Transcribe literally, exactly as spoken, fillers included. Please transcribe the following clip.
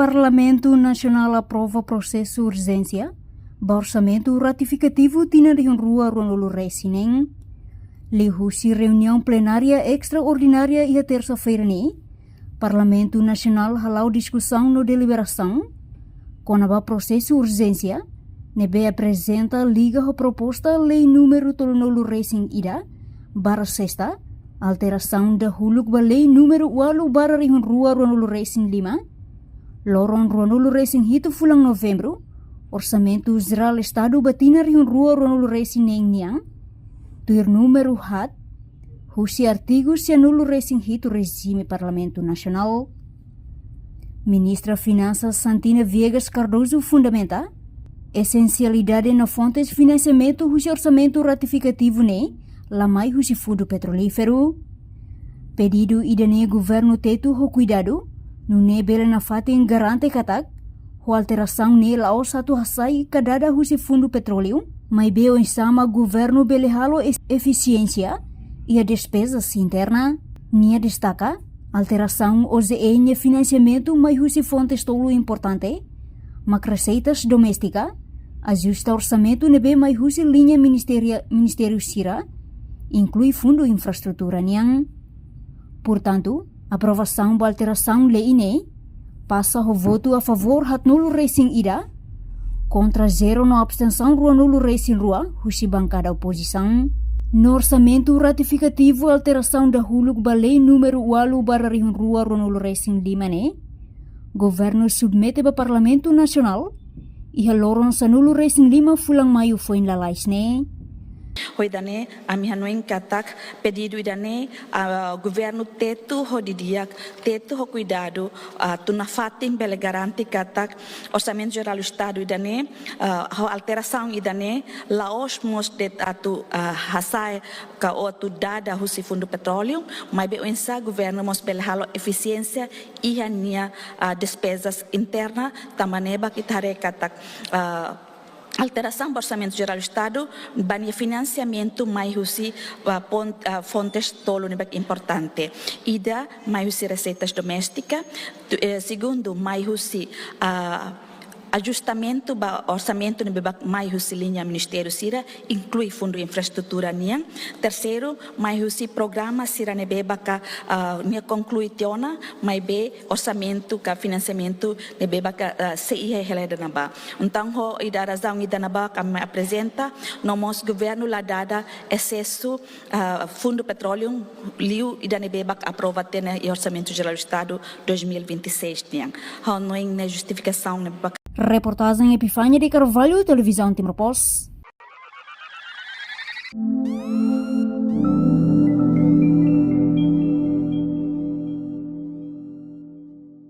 Parlamentu Nasionál aprova prosesu urjénsia ba orsamentu ratifikativu tinan rihun rua ruanulu resin neen. Liuhusi reuniaun plenária estraordinária iha tersa-feira ne'e, Parlamentu Nasionál hala'o diskusaun no deliberasaun kona-ba prosesu urjénsia ne'ebé aprezenta liga ho proposta lei númeru tolunulu resin ida barra sesta, alterasaun dahuluk ba lei númeru ualu barra rihun rua ruanulu resin lima, loron ruanulu resin hitu fulan Novembru, Orsamentu Jerál Estadu ba tinan rihun rua ruanulu resin neen nian, tuir númeru haat, husi artigu sianulu resin hitu rejime Parlamentu Nasionál. Ministra Finansas Santina Viegas Cardoso fundamenta esensialidade no fontes finansiamentu husi orsamentu ratifikativu ne'e la mai husi Fundu Petrolíferu. Pedidu ida-ne'e governu tetu ho kuidadu, nune'e bele nafatin garante katak, ho alterasaun ne'e la'ós atu hasai ka dada husi Fundu Petróleu, maibé oinsá mak governu bele halo es-, efisiénsia iha despezas interna. Nia destaka, alterasaun O J E nia finansiamentu mai husi fontes tolu importante, mak reseitas doméstika, ajusta orsamentu ne'ebé mai husi liña ministeria-, ministériu sira, inklui Fundu Infraestrutura nian. Portantu, aprovasaun ba alterasaun lei ne'e pasa ho votu a favór haatnulu resin ida, kontra zero no abstensaun ruanulu resin rua husi bankada opozisaun. No orsamentu ratifikativu alterasaun dahuluk ba lei númeru ualu barra rihun rua ruanulu resin lima ne'e, governu submete ba Parlamentu Nasionál iha loron sanulu resin lima fulan Maiu foin lalais ne'e. Ho ida-ne'e, ami hanoin katak pedidu ida-ne'e, ah, governu tetu ho didi'ak, tetu ho kuidadu, ah, atu nafatin bele garante katak Orsamentu Jerál Estadu ida-ne'e, ah, ho alterasaun ida-ne'e, la'ós mós de'it atu, ah, hasai ka atu dada husi Fundu Petróleu, maibé oinsá governu mós bele halo efisiénsia iha nia, ah, despezas interna, tanba ne'e mak ita haree katak, ah, alterasaun ba Orsamentu Jerál Estadu ba nia finansiamentu mai husi, ah, pon-, ah, fontes tolu ne'ebé importante. Ida mai husi reseitas doméstika, tu-, eh, segundu mai husi, ah, ajustamentu ba orsamentu ne'ebé mai husi liña ministériu sira, inklui Fundu Infraestrutura nian. Terseiru, mai husi programa sira ne'ebé, ah, nia konklui tiha ona, maibé orsamentu ka finansiamentu ne'ebé, ah, sei iha hela ida-ne'ebá. Entaun, ho ida razaun ida-ne'ebá ami aprezenta, no mós governu la dada esesu, ah, Fundu Petróleu, liu ida ne'ebé aprova tiha ona iha Orsamentu Jerál Estadu dois mil e vinte e seis nian. Ha'u hanoin ne'e justifikasaun ne'ebé. Reportajen Epifania de Carvalho, Televizaun Timor Post.